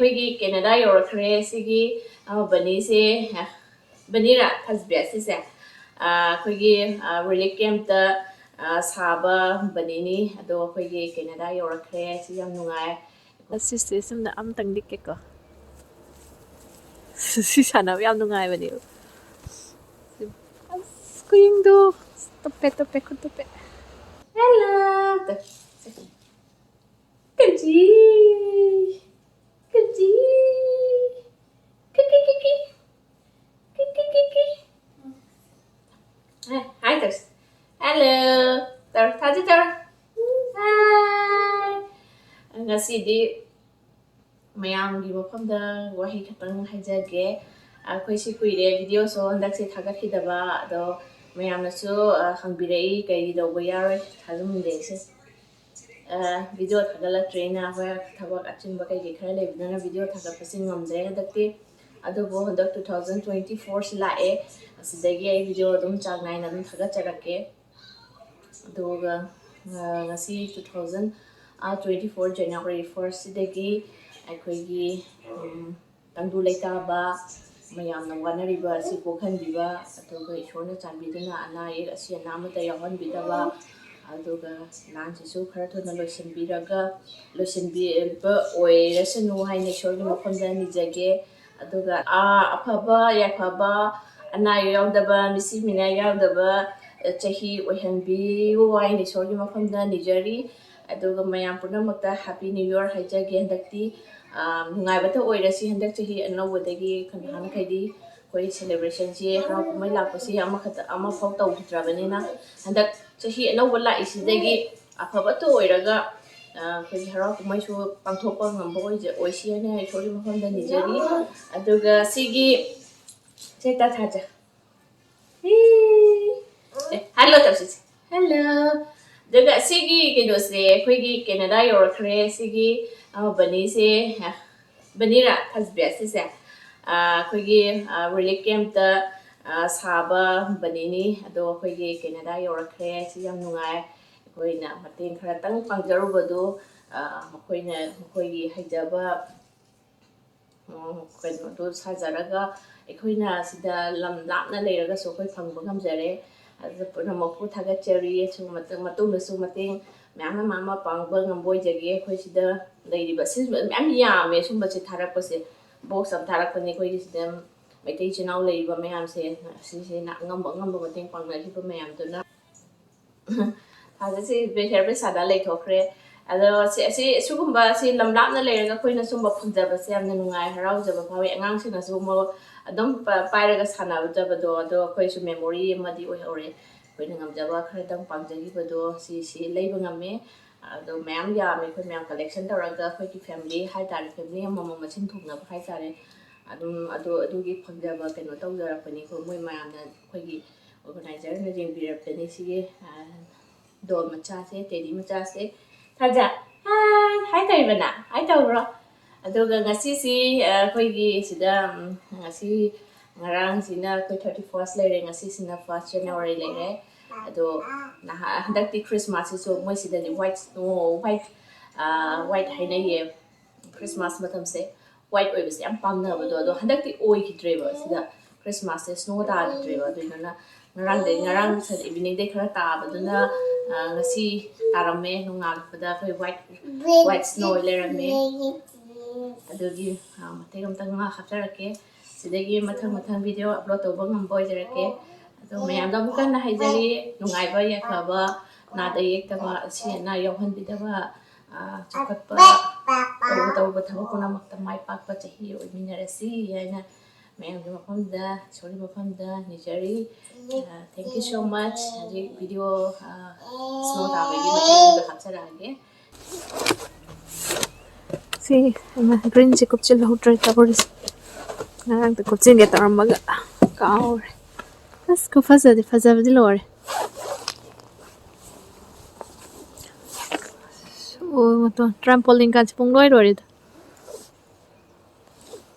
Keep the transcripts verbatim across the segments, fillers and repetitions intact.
ꯑꯩꯈꯣꯏꯒꯤ ꯀꯦꯅꯦꯗꯥ ꯌꯧꯔꯛꯈ꯭ꯔꯦ꯫ ꯁꯤꯒꯤ ꯑ, ꯕꯅꯤꯁꯦ, ꯑ, ꯕꯅꯤꯔꯥ ꯊꯥꯖꯕꯤꯌꯥ ꯁꯤꯁꯦ, ꯑ, ꯑꯩꯈꯣꯏꯒꯤ, ꯑ, ꯔꯤꯂꯤꯐ ꯀꯦꯝꯞꯇ, ꯑ, ꯁꯥꯕ ꯕꯅꯤꯅꯤ꯫ ꯑꯗꯣ ꯑꯩꯈꯣꯏꯒꯤ ꯀꯦꯅꯦꯗꯥ ꯌꯧꯔꯛꯈ꯭ꯔꯦ꯫ ꯁꯤ ꯌꯥꯝ ꯅꯨꯡꯉꯥꯏ꯫ ꯁꯤꯁꯦ ꯁꯣꯝꯗ ꯑꯝꯇꯪ ꯂꯤꯛꯀꯦꯀꯣ꯫ ꯁꯤ ꯁꯥꯟꯅꯕ ꯌꯥꯝ ꯅꯨꯡꯉꯥꯏꯕꯅꯦꯕ꯫ ꯑꯁ, ꯈꯨꯌꯦꯡꯗꯣ꯫ ꯇꯨꯞꯄꯦ, ꯇꯨꯞꯄꯦ, ꯈꯨꯠ ꯇꯨꯞꯄꯦ꯫ ꯍꯦꯜꯂꯣ꯫ ꯀꯟꯆꯤ꯫ ꯀꯟꯆꯤ꯫ ꯀꯤ, ꯀꯤ, ꯀꯤ, ꯀꯤ꯫ ꯀꯤ, ꯀꯤ, ꯀꯤ, ꯀꯤ꯫ ꯍꯥꯏ, ꯍꯥꯏ ꯇꯧꯁꯤ꯫ ꯍꯦꯜꯂꯣ꯫ ꯇꯧꯔꯣ, ꯊꯥꯖꯤ ꯇꯧꯔꯣ꯫ ꯍꯥꯏ꯫ ꯉꯁꯤꯗꯤ ꯃꯌꯥꯝꯒꯤ ꯃꯐꯝꯗ ꯋꯥꯍꯩ ꯈꯛꯇꯪ ꯍꯥꯏꯖꯒꯦ꯫ ꯑꯩꯈꯣꯏꯁꯤ ꯀꯨꯏꯔꯦ, ꯚꯤꯗꯤꯑꯣꯁꯨ ꯍꯟꯗꯛꯁꯦ ꯊꯥꯒꯠꯈꯤꯗꯕ꯫ ꯑꯗꯣ ꯃꯌꯥꯝꯅꯁꯨ, ꯑ, ꯍꯪꯕꯤꯔꯛꯏ, "ꯀꯩꯒꯤ ꯇꯧꯕ ꯌꯥꯔꯣꯏ ꯊꯥꯖꯃꯨꯟꯗꯦꯁꯦ?" ꯑ, ꯚꯤꯗꯤꯑꯣ ꯊꯥꯒꯠꯂꯛꯇ꯭ꯔꯦꯅ꯫ ꯑꯩꯈꯣꯏ ꯊꯕꯛ ꯑꯆꯤꯟꯕ ꯀꯩꯀꯩ ꯈꯔ ꯂꯩꯕꯗꯨꯅ ꯚꯤꯗꯤꯑꯣ ꯊꯥꯒꯠꯄꯁꯤ ꯉꯝꯗ꯭ꯔꯦ ꯍꯟꯗꯛꯇꯤ꯫ ꯑꯗꯨꯕꯨ ꯍꯟꯗꯛ two thousand twenty four ꯁꯤ ꯂꯥꯛꯑꯦ, ꯑꯁꯤꯗꯒꯤ ꯑꯩ ꯚꯤꯗꯤꯑꯣ ꯑꯗꯨꯝ ꯆꯥꯡ ꯅꯥꯏꯅ ꯑꯗꯨꯝ ꯊꯥꯒꯠꯆꯔꯛꯀꯦ꯫ ꯑꯗꯨꯒ, ꯑ, ꯉꯁꯤ two thousand twenty four January first ꯁꯤꯗꯒꯤ ꯑꯩꯈꯣꯏꯒꯤ, ꯎꯝ, ꯇꯪꯗꯨ ꯂꯩꯇꯥꯕ ꯃꯌꯥꯝꯅ ꯋꯥꯅꯔꯤꯕ ꯑꯁꯤ ꯀꯣꯛꯍꯟꯕꯤꯕ, ꯑꯗꯨꯒ ꯏꯁꯣꯔꯅ ꯆꯥꯟꯕꯤꯗꯨꯅ ꯑꯅꯥ ꯑꯌꯦꯛ ꯑꯁꯤ ꯑꯅꯥ ꯑꯃꯠꯇ ꯌꯥꯎꯍꯟꯕꯤꯗꯕ, ꯑꯗꯨꯒ ꯂꯥꯟꯁꯤꯁꯨ ꯈꯔ ꯊꯨꯅ ꯂꯣꯏꯁꯤꯟꯕꯤꯔꯒ, ꯂꯣꯏꯁꯤꯟꯕꯤꯕ ꯑꯣꯏꯔꯁꯅꯨ ꯍꯥꯏꯅ ꯏꯁꯣꯔꯒꯤ ꯃꯐꯝꯗ ꯅꯤꯖꯒꯦ꯫ ꯑꯗꯨꯒ, ꯑꯥ, ꯑꯐꯕ ꯌꯥꯏꯐꯕ, ꯑꯅꯥ ꯑꯌꯦꯛ ꯌꯥꯎꯗꯕ, ꯃꯤꯁꯤ ꯃꯤꯅꯥꯏ ꯌꯥꯎꯗꯕ, ꯑ, ꯆꯍꯤ ꯑꯣꯏꯍꯟꯕꯤꯌꯨ ꯍꯥꯏꯅ ꯏꯁꯣꯔꯒꯤ ꯃꯐꯝꯗ ꯅꯤꯖꯔꯤ꯫ ꯑꯗꯨꯒ ꯃꯌꯥꯝ ꯄꯨꯝꯅꯃꯛꯇ Happy New Year ꯍꯥꯏꯖꯒꯦ꯫ ꯍꯟꯗꯛꯇꯤ, ꯑ, ꯅꯨꯡꯉꯥꯏꯕꯇ ꯑꯣꯏꯔꯁꯤ꯫ ꯍꯟꯗꯛ ꯆꯍꯤ ꯑꯅꯧꯕꯗꯒꯤ ꯅꯍꯥꯟꯈꯩꯗꯤ ꯑꯩꯈꯣꯏ celebrationꯁꯦ, ꯍꯔꯥꯎ ꯀꯨꯝꯍꯩ ꯂꯥꯛꯄꯁꯤ ꯑꯃꯈꯛꯇ, ꯑꯃꯐꯥꯎ ꯇꯧꯈꯤꯗ꯭ꯔꯕꯅꯤꯅ, ꯍꯟꯗꯛ ꯆꯍꯤ ꯑꯅꯧꯕ ꯂꯥꯛꯏꯁꯤꯗꯒꯤ ꯑꯐꯕꯇ ꯑꯣꯏꯔꯒ, ꯑ, ꯑꯩꯈꯣꯏꯒꯤ ꯍꯔꯥꯎ ꯀꯨꯝꯍꯩꯁꯨ ꯄꯥꯡꯊꯣꯛꯄ ꯉꯝꯕ ꯑꯣꯏꯖ-, ꯑꯣꯏꯁꯤ ꯍꯥꯏꯅ ꯏꯁꯣꯔꯒꯤ ꯃꯐꯝꯗ ꯅꯤꯖꯔꯤ꯫ ꯑꯗꯨꯒ ꯁꯤꯒꯤ ꯁꯦ ꯇꯥꯊꯥꯖ꯫ ꯑꯦ, ꯍꯦꯜꯂꯣ ꯇꯧꯁꯤꯁꯦ꯫ ꯍꯦꯜꯂꯣ꯫ ꯑꯗꯨꯒ ꯁꯤꯒꯤ ꯀꯩꯅꯣꯁꯦ, ꯑꯩꯈꯣꯏꯒꯤ ꯀꯦꯅꯦꯗꯥ ꯌꯧꯔꯛꯈ꯭ꯔꯦ꯫ ꯁꯤꯒꯤ, ꯑ, ꯕꯅꯤꯁꯦ, ꯑ, ꯕꯅꯤꯔꯥ ꯊꯥꯖꯕꯤꯌꯥ ꯁꯤꯁꯦ, ꯑ, ꯑꯩꯈꯣꯏꯒꯤ, ꯑ, ꯔꯤꯂꯤꯐ ꯀꯦꯝꯞꯇ, ꯑ, ꯁꯥꯕ ꯕꯅꯤꯅꯤ꯫ ꯑꯗꯣ ꯑꯩꯈꯣꯏꯒꯤ ꯀꯦꯅꯦꯗꯥ ꯌꯧꯔꯛꯈ꯭ꯔꯦ꯫ ꯁꯤ ꯌꯥꯝ ꯅꯨꯡꯉꯥꯏ꯫ ꯑꯩꯈꯣꯏꯅ ꯃꯇꯦꯡ ꯈꯔꯇꯪ ꯄꯥꯡꯖꯔꯨꯕꯗꯨ, ꯑ, ꯃꯈꯣꯏꯅ ꯃꯈꯣꯏꯒꯤ ꯍꯩꯖꯕ ꯎꯝ, ꯀꯩꯅꯣꯗꯣ ꯁꯥꯖꯔꯒ ꯑꯩꯈꯣꯏꯅ ꯁꯤꯗ ꯂꯝ ꯂꯥꯞꯅ ꯂꯩꯔꯒꯁꯨ ꯑꯩꯈꯣꯏ ꯐꯪꯕ ꯉꯝꯖꯔꯦ꯫ ꯑꯗꯨꯗ ꯄꯨꯝꯅꯃꯛꯄꯨ ꯊꯥꯒꯠꯆꯔꯤ꯫ ꯑꯁꯤꯒꯨꯝꯕ ꯃꯇꯨꯡ-, ꯃꯇꯨꯡꯗꯁꯨ ꯃꯇꯦꯡ ꯃꯌꯥꯝ ꯑꯃ, ꯃꯌꯥꯝ ꯑꯃ ꯄꯥꯡꯕ ꯉꯝꯕ ꯑꯣꯏꯖꯒꯦ꯫ ꯑꯩꯈꯣꯏ ꯁꯤꯗ ꯂꯩꯔꯤꯕ, ꯁꯤ ꯃꯌꯥꯝ ꯌꯥꯝꯃꯦ ꯁꯨꯝꯕꯁꯦ ꯊꯥꯔꯛꯄꯁꯦ꯫ ꯕꯣꯛꯁ ꯑꯃ ꯊꯥꯔꯛꯄꯅꯦ ꯑꯩꯈꯣꯏꯒꯤ ꯁꯤꯗ ꯃꯩꯇꯩ ꯏꯆꯤꯜ ꯏꯅꯥꯎ ꯂꯩꯔꯤꯕ ꯃꯌꯥꯝꯁꯦ꯫ ꯑꯁꯤꯁꯤꯅ ꯑꯉꯝꯕ ꯑꯉꯝꯕ ꯃꯇꯦꯡ ꯄꯥꯡꯅꯈꯤꯕ ꯃꯌꯥꯝꯗꯨꯅ꯫ ꯊꯥꯖꯁꯤ ꯄꯩꯁꯥ ꯄꯩꯁꯥꯗ ꯂꯩꯊꯣꯛꯈ꯭ꯔꯦ꯫ ꯑꯗꯣ ꯁꯤ, ꯑꯁꯤ, ꯁꯤꯒꯨꯝꯕ, ꯁꯤ ꯂꯝ ꯂꯥꯞꯅ ꯂꯩꯔꯒ ꯑꯩꯈꯣꯏꯅ ꯁꯨꯝꯕ ꯐꯪꯖꯕꯁꯦ ꯌꯥꯝꯅ ꯅꯨꯡꯉꯥꯏ, ꯍꯔꯥꯎꯖꯕ ꯐꯥꯎꯏ꯫ ꯑꯉꯥꯡꯁꯤꯡꯅꯁꯨ ꯃꯣ-, ꯑꯗꯨꯝ ꯄ-, ꯄꯥꯏꯔꯒ ꯁꯥꯟꯅꯖꯕꯗꯣ, ꯑꯗꯣ ꯑꯩꯈꯣꯏꯁꯨ ꯃꯦꯃꯣꯔꯤ ꯑꯃꯗꯤ ꯑꯣꯏꯍꯧꯔꯦ꯫ ꯑꯩꯈꯣꯏꯅ ꯉꯝꯖꯕ ꯈꯔꯗꯪ ꯄꯥꯡꯖꯈꯤꯕꯗꯣ, ꯁꯤ, ꯁꯤ ꯂꯩꯕ ꯉꯝꯃꯦ꯫ ꯑꯗꯣ ꯃꯌꯥꯝ ꯌꯥꯝꯃꯦ, ꯑꯩꯈꯣꯏ ꯃꯌꯥꯝ ꯀꯂꯦꯛꯁꯟ ꯇꯧꯔꯒ ꯑꯩꯈꯣꯏꯒꯤ ꯐꯦꯃꯤꯂꯤ ꯍꯥꯏꯇꯥꯔꯦ, ꯐꯦꯃꯤꯂꯤ ꯑꯃꯃꯝ ꯃꯁꯤꯡ ꯊꯨꯡꯅꯕ ꯍꯥꯏꯇꯥꯔꯦ꯫ ꯑꯗꯨꯝ ꯑꯗꯨ, ꯑꯗꯨꯒꯤ ꯐꯪꯖꯕ ꯀꯩꯅꯣ ꯇꯧꯖꯔꯛꯄꯅꯤ꯫ ꯑꯩꯈꯣꯏ ꯃꯣꯏ ꯃꯌꯥꯝꯅ ꯑꯩꯈꯣꯏꯒꯤ ꯑꯣꯔꯒꯅꯥꯏꯖꯔꯅ ꯌꯦꯡꯕꯤꯔꯛꯄꯅꯤ ꯁꯤꯒꯤ, ꯑ, ꯗꯣꯜ ꯃꯆꯥꯁꯦ, ꯇꯦꯗꯤ ꯃꯆꯥꯁꯦ꯫ ꯊꯥꯖ, ꯍꯥꯏ, ꯍꯥꯏ ꯇꯧꯔꯤꯕꯅ, ꯍꯥꯏ ꯇꯧꯔꯣ꯫ ꯑꯗꯨꯒ ꯉꯁꯤꯁꯤ, ꯑ, ꯑꯩꯈꯣꯏꯒꯤ ꯁꯤꯗ, ꯎꯝ, ꯉꯁꯤ, ꯉꯔꯥꯡꯁꯤꯅ ꯑꯩꯈꯣꯏ thirty first ꯂꯩꯔꯦ, ꯉꯁꯤꯁꯤꯅ first January ꯂꯩꯔꯦ꯫ ꯑꯗꯣ ꯅꯍꯥ-, ꯍꯟꯗꯛꯇꯤ ꯈ꯭ꯔꯤꯁꯃꯥꯁꯁꯤꯁꯨ ꯃꯣꯏ ꯁꯤꯗꯗꯤ white snow, white, ꯑ, white ꯍꯥꯏꯅꯩꯌꯦ꯫ ꯈ꯭ꯔꯤꯁꯃꯥꯁ ꯃꯇꯝꯁꯦ white ꯑꯣꯏꯕꯁꯦ ꯌꯥꯝ ꯄꯥꯝꯅꯕꯗꯣ, ꯑꯗꯣ ꯍꯟꯗꯛꯇꯤ ꯑꯣꯏꯈꯤꯗ꯭ꯔꯦꯕ꯫ ꯁꯤꯗ ꯈ꯭ꯔꯤꯁꯃꯥꯁꯁꯦ snow ꯇꯥꯈꯤꯗ꯭ꯔꯦꯕ꯫ ꯑꯗꯨꯗꯨꯅ ꯉꯔꯥꯡꯗꯩ, ꯉꯔꯥꯡ eveningꯗꯩ ꯈꯔ ꯇꯥꯕꯗꯨꯅ, ꯑ, ꯉꯁꯤ ꯇꯥꯔꯝꯃꯦ꯫ ꯅꯣꯡꯉꯥꯜꯂꯛꯄꯗ ꯑꯩꯈꯣꯏ white, white snow ꯑꯣꯏ ꯂꯩꯔꯝꯃꯦ꯫ ꯑꯗꯨꯒꯤ, ꯑ, ꯃꯇꯦꯛ ꯑꯃꯇꯪ ꯉꯥꯏꯍꯥꯛ ꯍꯥꯞꯆꯔꯛꯀꯦ꯫ ꯁꯤꯗꯒꯤ ꯃꯊꯪ ꯃꯊꯪ video upload ꯇꯧꯕ ꯉꯝꯕ ꯑꯣꯏꯖꯔꯛꯀꯦ꯫ ꯑꯗꯣ ꯃꯌꯥꯝꯗ ꯑꯃꯨꯛ ꯍꯟꯅ ꯍꯥꯏꯖꯔꯤ, ꯅꯨꯡꯉꯥꯏꯕ ꯌꯥꯏꯐꯕ, ꯅꯥꯗ ꯌꯦꯛꯇꯕ, ꯑꯁꯤ ꯑꯅꯥ ꯌꯥꯎꯍꯟꯕꯤꯗꯕ, ꯑ, ꯆꯥꯎꯈꯠꯄ, ꯇꯧꯔꯨ ꯇꯧꯔꯨꯕ ꯊꯕꯛ ꯄꯨꯝꯅꯃꯛꯇ ꯃꯥꯏ ꯄꯥꯛꯄ ꯆꯍꯤ ꯑꯣꯏꯃꯤꯟꯅꯔꯁꯤ ꯍꯥꯏꯅ ꯃꯌꯥꯝꯒꯤ ꯃꯐꯝꯗ, ꯏꯁꯣꯔꯒꯤ ꯃꯐꯝꯗ ꯅꯤꯖꯔꯤ꯫ ꯑ, thank you so much꯫ ꯍꯧꯖꯤꯛ video, ꯑ, snow ꯇꯥꯕꯒꯤ ꯃꯇꯦꯡ ꯑꯃ ꯍꯥꯞꯆꯔꯛꯑꯒꯦ꯫ ꯁꯤ ꯒ꯭ꯔꯤꯟꯁꯦ ꯀꯨꯞꯁꯤꯜꯍꯧꯗ꯭ꯔꯦ ꯇꯧꯔꯤꯁꯦ꯫ ꯉꯔꯥꯡꯗ ꯀꯨꯞꯁꯤꯟꯒꯦ ꯇꯧꯔꯝꯃꯒ ꯀꯥꯎꯔꯦ꯫ ꯑꯁ, ꯈꯨꯐꯖꯗꯤ ꯐꯖꯕꯗꯤ ꯂꯣꯏꯔꯦ꯫ ꯑꯣ, ꯇ꯭ꯔꯥꯝꯄꯣꯂꯤꯟ ꯀꯥꯟꯁꯦ ꯄꯨꯡ ꯂꯣꯏ ꯂꯣꯏꯔꯦꯗ꯫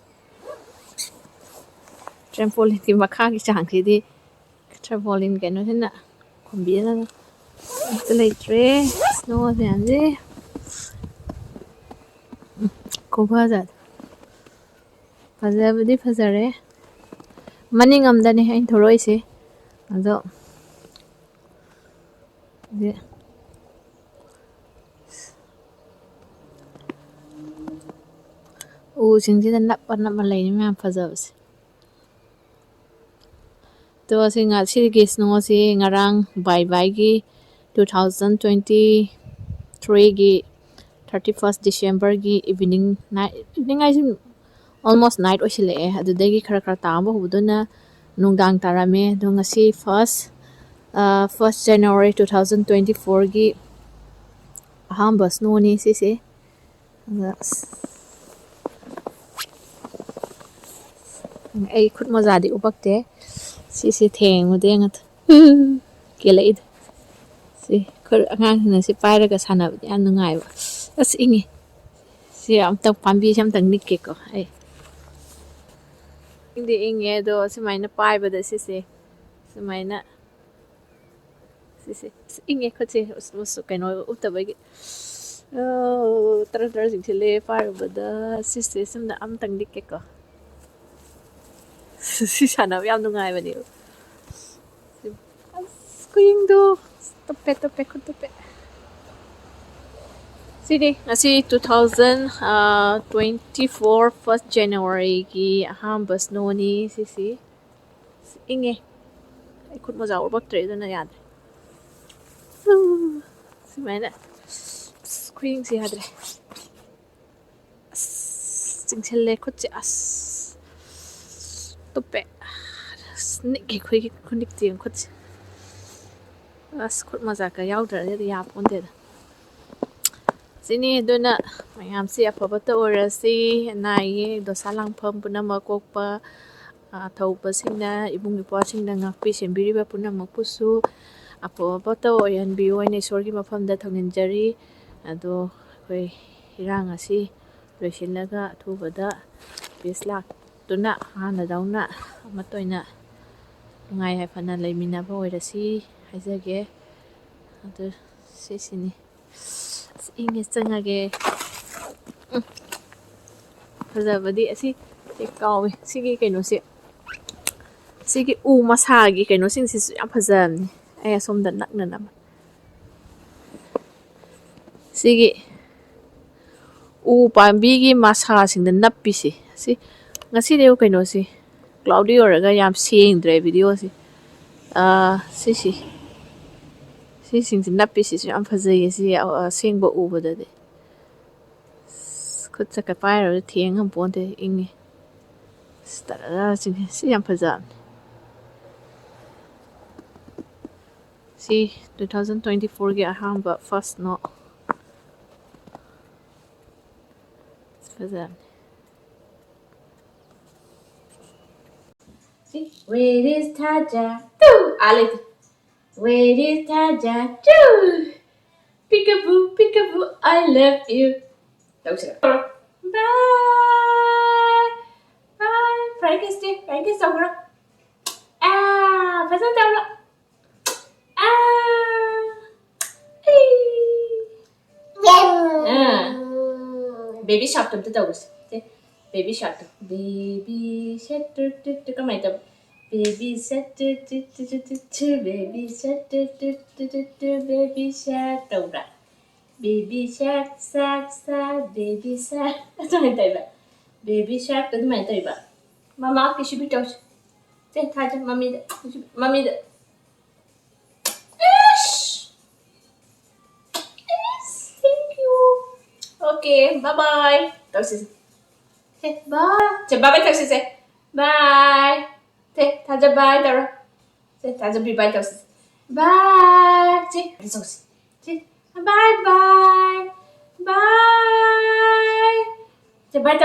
ꯇ꯭ꯔꯥꯝꯄꯣꯂꯤꯟꯒꯤ ꯃꯈꯥꯒꯤ ꯆꯥꯡꯁꯤꯗꯤ ꯇ꯭ꯔꯥꯝꯄꯣꯂꯤꯟ ꯀꯩꯅꯣꯁꯤꯅ ꯈꯣꯝꯕꯤꯔꯒ ꯑꯝꯇ ꯂꯩꯇ꯭ꯔꯦ꯫ ꯁ꯭ꯅꯣ ꯃꯌꯥꯝꯁꯦ꯫ ꯎꯝ, ꯈꯨꯐꯖꯗꯤ꯫ ꯐꯖꯕꯗꯤ ꯐꯖꯔꯦ꯫ ꯃꯅꯤꯡ ꯑꯝꯗꯅꯦ ꯑꯩꯅ ꯊꯣꯛꯂꯛꯏꯁꯦ꯫ ꯑꯗꯣ ꯍꯧꯖꯤꯛ ꯎꯁꯤꯡꯁꯤꯗ ꯅꯞꯄ ꯅꯞꯄ ꯂꯩꯅꯤ ꯃꯌꯥꯝ ꯐꯖꯕꯁꯦ꯫ ꯑꯗꯣ ꯁꯤ ꯉ-, ꯁꯤꯒꯤ ꯁ꯭ꯅꯣꯁꯤ ꯉꯔꯥꯡ ꯕꯥꯏ ꯕꯥꯏꯒꯤ two thousand twenty threeꯒꯤ thirty first Decemberꯒꯤ evening night, evening ꯍꯥꯏꯁꯤ almost night ꯑꯣꯏꯁꯤꯜꯂꯛꯑꯦ꯫ ꯑꯗꯨꯗꯒꯤ ꯈꯔ ꯈꯔ ꯇꯥꯕ ꯍꯧꯕꯗꯨꯅ ꯅꯨꯡꯗꯥꯡ ꯇꯥꯔꯝꯃꯦ꯫ ꯑꯗꯣ ꯉꯁꯤ first, ꯑ, first January two thousand twenty fourꯒꯤ ꯑꯍꯥꯟꯕ ꯁ꯭ꯅꯣꯅꯤ ꯁꯤꯁꯦ꯫ ꯑꯗ ꯑꯁ, ꯑꯩ ꯈꯨꯠ ꯃꯣꯖꯥꯗꯤ ꯎꯄꯛꯇꯦ꯫ ꯁꯤꯁꯦ ꯊꯦꯡꯉꯨꯗꯦ ꯉꯥꯛꯇ꯫ ꯀꯦꯜꯂꯛꯏꯗ꯫ ꯁꯤ ꯑꯩꯈꯣꯏ ꯑꯉꯥꯡꯁꯤꯡꯅ ꯁꯤ ꯄꯥꯏꯔꯒ ꯁꯥꯟꯅꯕꯗꯤ ꯌꯥꯝ ꯅꯨꯡꯉꯥꯏꯕ꯫ ꯑꯁ, ꯏꯪꯉꯤ꯫ ꯁꯤ ꯑꯝꯇꯪ, ꯄꯥꯝꯕꯤꯁꯦ ꯑꯝꯇꯪ ꯅꯤꯛꯀꯦꯀꯣ ꯑꯩ꯫ ꯏꯪꯗꯤ ꯏꯪꯉꯦ, ꯑꯗꯣ ꯁꯨꯃꯥꯏꯅ ꯄꯥꯏꯕꯗ ꯁꯤꯁꯦ ꯁꯨꯃꯥꯏꯅ, ꯁꯤꯁꯦ ꯑꯁ, ꯏꯪꯉꯦ ꯈꯨꯠꯁꯦ꯫ ꯑꯁ, ꯑꯁ, ꯀꯩꯅꯣ ꯎꯠꯇꯕꯒꯤ꯫ ꯑꯣ, ꯇꯔꯪ ꯇꯔꯪ ꯆꯤꯡꯁꯤꯜꯂꯦ ꯄꯥꯏꯔꯨꯕꯗ꯫ ꯁꯤꯁꯦ ꯁꯨꯝꯗ ꯑꯝꯇꯪ ꯅꯤꯛꯀꯦꯀꯣ꯫ ꯁꯤ ꯁꯥꯟꯅꯕ ꯌꯥꯝ ꯅꯨꯡꯉꯥꯏꯕꯅꯦꯕ꯫ ꯑꯁ, ꯈꯨꯌꯦꯡꯗꯣ꯫ ꯇꯨꯞꯄꯦ, ꯇꯨꯞꯄꯦ, ꯈꯨꯠ ꯇꯨꯞꯄꯦ꯫ ꯁꯤꯅꯤ ꯉꯁꯤ two thousand twenty four first Januaryꯒꯤ ꯑꯍꯥꯟꯕ ꯁ꯭ꯅꯣꯅꯤ ꯁꯤꯁꯤ꯫ ꯑꯁ, ꯏꯪꯉꯦ꯫ ꯑꯩ ꯈꯨꯠ ꯃꯣꯖꯥ ꯎꯞꯄꯛꯇ꯭ꯔꯦ, ꯑꯗꯨꯅ ꯌꯥꯗ꯭ꯔꯦ꯫ ꯎ, ꯁꯨꯃꯥꯏꯅ꯫ ꯑꯁ, ꯈꯨꯌꯦꯡꯁꯦ ꯌꯥꯗ꯭ꯔꯦ꯫ ꯑꯁ, ꯆꯤꯡꯁꯤꯜꯂꯦ ꯈꯨꯠꯁꯦ꯫ ꯑꯁ, ꯇꯨꯞꯄꯦ꯫ ꯑꯁ, ꯅꯤꯛꯑꯦ ꯑꯩꯈꯣꯏꯒꯤ ꯈꯨꯅꯤꯛꯇꯤ ꯈꯨꯠꯁꯦ꯫ ꯑꯁ, ꯈꯨꯠ ꯃꯣꯖꯥꯒ ꯌꯥꯎꯗ꯭ꯔꯗꯤ ꯌꯥꯄꯣꯟꯇꯦꯗ꯫ ꯁꯤꯅꯤ, ꯑꯗꯨꯅ ꯃꯌꯥꯝꯁꯤ ꯑꯐꯕꯇ ꯑꯣꯏꯔꯁꯤ꯫ ꯑꯅꯥ ꯑꯌꯦꯛ, ꯗꯣꯁꯥ ꯂꯥꯡꯐꯝ ꯄꯨꯝꯅꯃꯛ ꯀꯣꯛꯄ, ꯑ, ꯊꯧꯕꯁꯤꯡꯅ, ꯏꯕꯨꯡ ꯏꯄ꯭ꯋꯥꯁꯤꯡꯅ ꯉꯥꯛꯄꯤ ꯁꯦꯟꯕꯤꯔꯤꯕ ꯄꯨꯝꯅꯃꯛꯄꯨꯁꯨ ꯑꯐꯕꯇ ꯑꯣꯏꯍꯟꯕꯤꯌꯨ ꯍꯥꯏꯅ ꯏꯁꯣꯔꯒꯤ ꯃꯐꯝꯗ ꯊꯧꯅꯤꯖꯔꯤ꯫ ꯑꯗꯣ ꯑꯩꯈꯣꯏ ꯏꯔꯥꯡ ꯑꯁꯤ ꯂꯣꯏꯁꯤꯜꯂꯒ ꯑꯊꯨꯕꯗ peace ꯂꯥꯛꯇꯨꯅ ꯍꯥꯟꯅꯗꯧꯅ ꯑꯃꯠꯇ ꯑꯣꯏꯅ ꯅꯨꯡꯉꯥꯏ ꯌꯥꯏꯐꯅ ꯂꯩꯃꯤꯟꯅꯕ ꯑꯣꯏꯔꯁꯤ ꯍꯥꯏꯖꯒꯦ꯫ ꯑꯗꯨ ꯁꯤꯁꯤꯅꯤ꯫ ꯑꯁ, ꯏꯪꯉꯦ, ꯆꯪꯉꯒꯦ꯫ ꯎꯝ꯫ ꯐꯖꯕꯗꯤ ꯑꯁꯤ, ꯁꯤ ꯀꯥꯎꯋꯦ, ꯁꯤꯒꯤ ꯀꯩꯅꯣꯁꯦ, ꯁꯤꯒꯤ ꯎ ꯃꯁꯥꯒꯤ ꯀꯩꯅꯣꯁꯤꯡꯁꯤꯁꯨ ꯌꯥꯝ ꯐꯖꯕꯅꯤ꯫ ꯑꯩ ꯑꯁꯣꯝꯗ ꯅꯛꯅꯅꯕ ꯁꯤꯒꯤ ꯎ ꯄꯥꯝꯕꯤꯒꯤ ꯃꯁꯥꯁꯤꯡꯗ ꯅꯞꯄꯤꯁꯦ꯫ ꯁꯤ ꯉꯁꯤꯗꯤ ꯀꯩꯅꯣꯁꯤ cloudy ꯑꯣꯏꯔꯒ ꯌꯥꯝ ꯁꯦꯡꯗ꯭ꯔꯦ videoꯁꯤ꯫ ꯑꯥ, ꯁꯤꯁꯤ, ꯁꯤꯁꯤꯡꯁꯤ ꯅꯞꯄꯤꯁꯤꯁꯨ ꯌꯥꯝ ꯐꯖꯩꯌꯦ ꯁꯤ ꯑꯁꯦꯡꯕ ꯎꯕꯗꯗꯤ꯫ ꯑꯁ, ꯈꯨꯠ ꯆꯠꯀ ꯄꯥꯏꯔꯨꯔꯗꯤ ꯊꯦꯡ ꯉꯝ ꯄꯣꯟꯇꯦ, ꯏꯪꯉꯤ꯫ ꯑꯁ, ꯇꯔꯥꯔꯥ ꯆꯤꯡꯉꯦ꯫ ꯁꯤ ꯌꯥꯝ ꯐꯖꯕꯅꯦ꯫ ꯁꯤ two thousand twenty fourꯒꯤ ꯑꯍꯥꯟꯕ first snow꯫ ꯑꯁ, ꯐꯖꯕꯅꯦ꯫ ꯁꯤ, where is ꯊꯥꯖ? ꯇꯨ! ꯑꯥ ꯂꯩꯇꯦ꯫ Where is ꯊꯥꯖ? Two! Peekaboo, peekaboo, I love you. ꯇꯧꯁꯤꯔ? Bye. Bye. Flying kiss T, flying kiss ꯇꯧꯈ꯭ꯔꯣ꯫ ꯑꯥ, ꯐꯖꯅ ꯇꯧꯔꯣ꯫ ꯑꯥ. ꯑꯥ. Baby shark ꯇꯣ ꯑꯝꯇ ꯇꯧꯔꯁꯤ꯫ ꯁꯦ, baby shark ꯇꯣ꯫ Baby shark two, two, two, ꯀꯃꯥꯏꯅ ꯇꯧ? Baby shark two, two, two, two, two, two, baby shark two, two, two, two, two, baby shark ꯇꯧꯕ꯭ꯔꯥ? Baby shark, shark, shark, baby shark. ꯑꯗꯨꯃꯥꯏꯅ ꯇꯧꯕ꯫ Baby shark two ꯑꯗꯨꯃꯥꯏꯅ ꯇꯧꯕ꯫ ꯃꯃꯥ ꯀꯤꯁꯤ ꯇꯧꯁꯤ꯫ ꯁꯦ, ꯊꯥꯖ ꯃꯃꯤꯗ꯫ ꯃꯃꯤꯗ꯫ Yes! Yes! Thank you. Okay, bye bye. ꯇꯧꯁꯤꯁꯦ꯫ Say, bye. Say, bye bye ꯇꯧꯁꯤꯁꯦ꯫ Bye. ꯁꯦ, ꯊꯥꯖ bye ꯇꯧꯔꯣ꯫ ꯁꯦ, ꯊꯥꯖ bye bye ꯇꯧꯁꯤꯁꯦ꯫ Bye. ꯁꯦ, ꯇꯧꯁꯤ꯫ ꯁꯦ, bye bye. Bye. ꯁꯦ, bye ꯇꯧ꯫